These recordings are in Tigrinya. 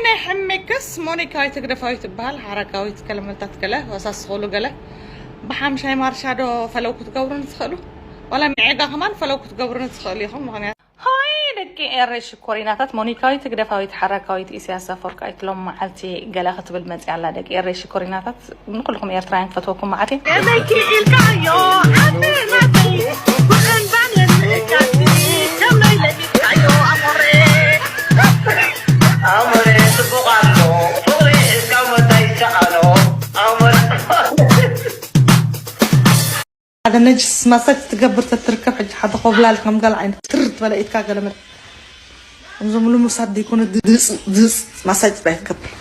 ናይ ሕሜክስ ሞኒካዊት ህግደፋዊት ትበሃል ሓረጋዊት ገለ መልታት ገለ ወሳስኸሉ ገለ ብሓምሻይ ማርሻ ዶ ፈለው ክትገብሩኒ ትኽእሉ? ዋላ ሚዔጋ ከማን ፈለው ክትገብሩኒ ትኽእሉ ኢኹም። ምኽንያቱ ሆይ ደቂ ኤረይ ሽኮሪናታት፣ ሞኒካዊት ህግደፋዊት ሓራካዊት ኢሳያስ ኣፈወርቃዊት ሎም መዓልቲ ገለ ክትብል መጽያ ኣላ። ደቂ ኤረይ ሽኮሪናታት፣ ንኩልኹም ኤርትራውያን ክፈትወኩም መዓት እየ። ከመይ ክኢልካዮ ዓቢ ናተይ ብእንባን የስእካኒ ከመይ ለሚድካዮ ኣሞረ። ኣሞረ ጽቡቕ ኣሎ ፍቕሪ እስካብ መታ ይሰኣኖ ኣሞረ። ሓደ ነጅስ ማሳጅ ትገብር ተትርከብ ሕጂ ሓደ ኮብላል ከም ገለ ዓይነት ትር ትበለ ኢድካ ገለ መለ እዞም ልሙሳት ዘይኮነ ድጽ ድጽ ማሳጅ ጥራይ ትገብር።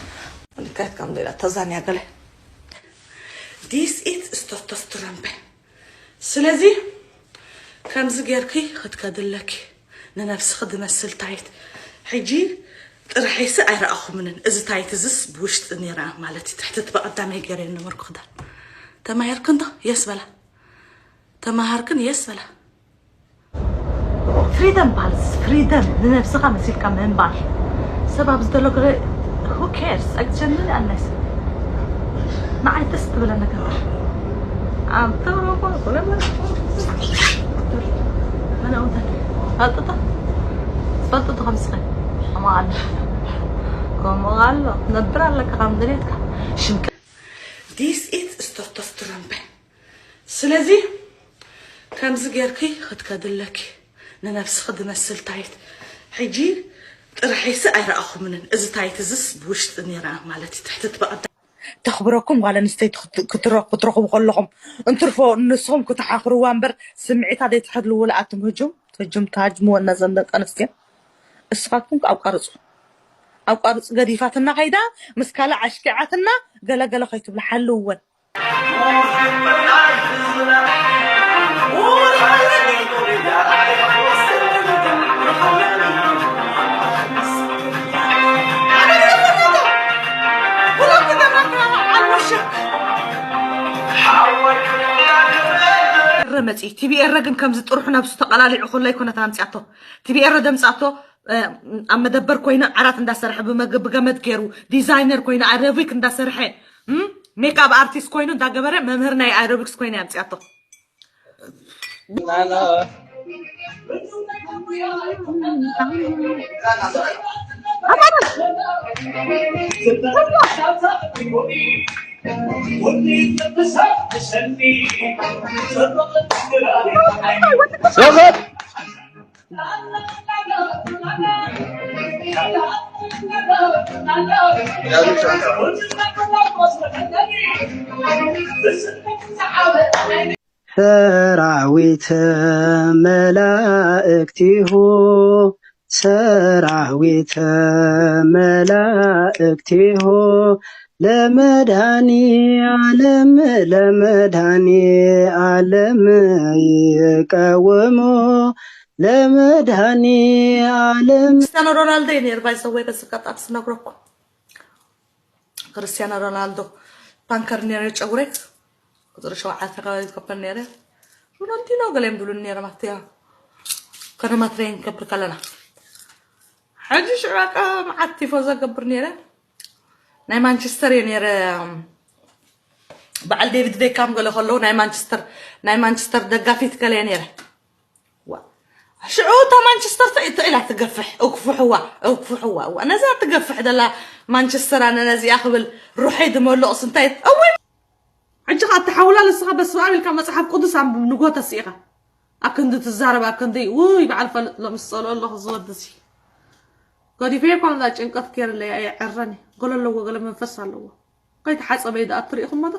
ልካየት ከም ዘይላ ተዛንያ ገለ ዲስ ኢት ስቶርቶስትረምበ። ስለዚ ከምዚ ጌርኪ ክትከድለኪ ንነብስኺ ድመስል ታይት። ሕጂ ጥርሐይሲ ኣይረኣኹምንን። እዚ ታይት እዝስ ብውሽጢ ነይራ ማለት እዩ። ትሕቲ እቲ በቐዳማይ ገይረ ነበርኩ ክዳን። ተማሂርክን ዶ? የስ በላ። ተማሃርክን የስ በላ። ፍሪደም ባልስ ፍሪደም ንነብስኻ መሲልካ ምንባር። ሰብ ኣብ ዝደሎ ግረ who cares? ኣግጀኒ ኣነስ ንዓይ ደስ ትብለ ነገር ኣንተ ሮቦ ኮለመ መነውተ ፈልጥቶ ፈልጥቶ ከምስኸ ከማለ ከምኡ ኣሎ ነብር ኣለካ ከም ድሌትካ ሽምከ ዲስ ኢት ስቶርቶስትረምበ። ስለዚ ከምዚ ጌርኪ ክትከድለኪ ንነብስኺ ድመስል ታይት። ሕጂ ጥርሐይሲ ኣይረኣኹምንን። እዚ ታይት እዝስ ብውሽጢ ነይራ ማለት እዩ። ትሕቲ እቲ በቐዳ ተኽብረኩም ጓል ኣንስተይቲ ክት- ክትረ- ክትረኽቡ ከለኹም እንትርፎ ንስኹም ክትሓኽርዋ እምበር ስምዒታ ዘይትሕልውላ ኣቱም ህጁም ህጁም ትሃጅምወና ዘን ደቂ ኣንስትዮ። እስኻትኩም ኣቋርጹ ኣቋርጹ። ገዲፋትና ከይዳ ምስ ካልእ ኣሽኪዓትና ገለገለ ከይትብሉ ሓልውወን። ኤረ መጺ ቲቪ ኤረ ግን ከምዚ ጥርሑ ነብሱ ተቐላሊዑ ከሎ ኣይኮነት ኣምጺኣቶ። ቲቪ ኤረ ደምጻቶ ኣብ መደበር ኮይና ዓራት እንዳሰርሐ ብመገ- ብገመድ ገይሩ ዲዛይነር ኮይኑ ኣረቢክ እንዳሰርሐ ሜክኣፕ ኣርቲስት ኮይኑ እንዳገበረ መምህር ናይ ኣሮቢክስ ኮይና ኣምጺኣቶ። ሰራዊተ መላእክቲሁ ሰራዊተ መላእክቲሁ ለመድኃኒ ዓለም ለመድኃኒ ዓለም ይቀውሞ ለመድኃኒ ዓለም። ክርስቲያኖ ሮናልዶ እዩ ነይሩ ባይዘወይ በዚ ኣጋጣሚ ስነግረኩም። ክርስቲያኖ ሮናልዶ ፓንከር ነይረ ጨጉረይ ቁፅሪ ሸውዓተ ከባቢ ዝከበር ነይረ። ሮናልዲኖ ገለ እዮም ዝብሉኒ ነይሮም ኣብቲ ከነማ ትሬን ክገብር ከለና። ሕጂ ሽዑ በቃ መዓት ቲፎ ዘገብር ነይረ። ናይ ማንቸስተር እየ ነይረ። በዓል ዴቪድ ቤካም ገለ ከለዉ ናይ ማንቸስተር ናይ ማንቸስተር ደጋፊት ገለ እየ ነይረ። ሽዑ እታ ማንቸስተር ትዒ ትዒላ ትገፍሕ እግፍሕዋ እግፍሕዋ እዋ ነዛ ትገፍሕ ደላ ማንቸስተር ኣነ ነዚኣ ክብል ሩሐይ ድመልቕስ እንታይ እወይ። ሕጂ ኸዓ እተሓውላ ንስኻ በስመኣብ ኢልካ መፅሓፍ ቅዱስ ኣንብብ ንጎ ተስኢኻ ኣክንዲ ትዛረብ ኣክንዲ ውይ በዓል ፈልጥ ሎምስ ፀልኦ ኣለኹ ዝወድሲ ገዲፈዮ እኳ ነዛ ጭንቀት ገይርለይ ኣየዐረኒ ገሎ ኣለዎ ገለ መንፈስ ኣለዎ ከይተሓፀበ እዩ ደኣ ትሪኢኹሞ ዶ